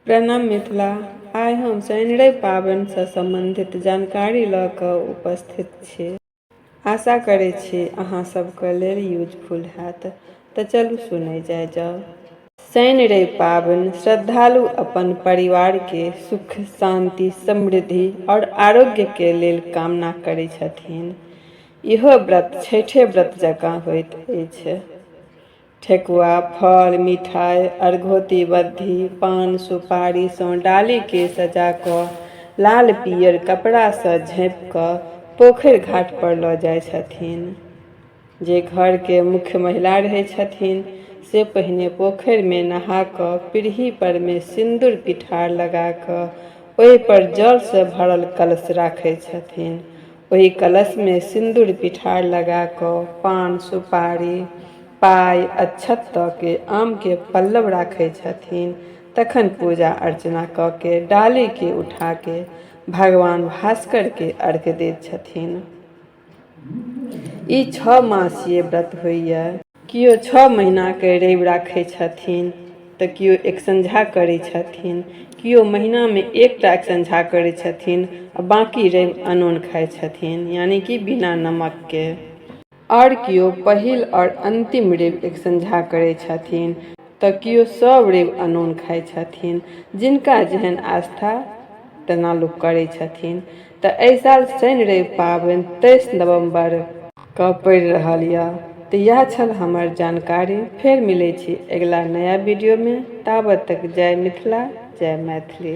प्रणाम मिथिला। आइ हम शनि रवि पाबनिसँ सम्बन्धित जानकारी लऽ कऽ उपस्थित छी। आशा करै छी अहाँ सबके लेल यूजफुल हैत। तऽ चलू सुनै जाइ जाउ। शनि रवि पाबनि श्रद्धालु अपन परिवारके सुख, शान्ति, समृद्धि आओर आरोग्यके लेल कामना करै छथिन। इहो व्रत छठे व्रत जकाँ होइत अछि। ठेकुआ, फल, मिठाइ, अरघोती बद्धी, पान सुपारीसँ डालीके सजा कऽ लाल पियर कपड़ासँ झाँपि कऽ पोखरि घाटपर लऽ जाइ छथिन। जे घरके मुख्य महिला रहै छथिन से पहिने पोखरिमे नहा कऽ पीढ़ीपरमे सिन्दूर पिठार लगा कऽ ओहिपर जलसँ भरल कलश राखै छथिन। ओहि कलशमे सिन्दूर पिठार लगा कऽ पान सुपारी पाइ अक्षत दऽ के आमके पल्लव राखै छथिन। तखन पूजा अर्चना कऽ के डालीके उठाके भगवान भास्करके अर्घ्य दैत छथिन। ई 6 मासीय व्रत होइए। केओ 6 महीनाके रवि राखै छथिन तऽ केओ एकसंझा करै छथिन, केओ महीनामे एकटा एकसंझा करै छथिन आ बाँकी रवि अनोन खाइ छथिन, यानि कि बिना नमकके। आओर केओ पहिल आओर अन्तिम रवि एकसंझा करै छथिन तऽ केओ सब रवि अनोन खाइ छथिन। जिनका जेहन आस्था तेना लोक करै छथिन। तऽ एहि साल शनि रवि पाबनि 23 नवम्बर कऽ पड़ि रहल यऽ। तऽ इएह छल हमर जानकारी। फेर मिलै छी अगिला नया वीडियोमे। ताबत तक जय मिथिला, जय मैथिली।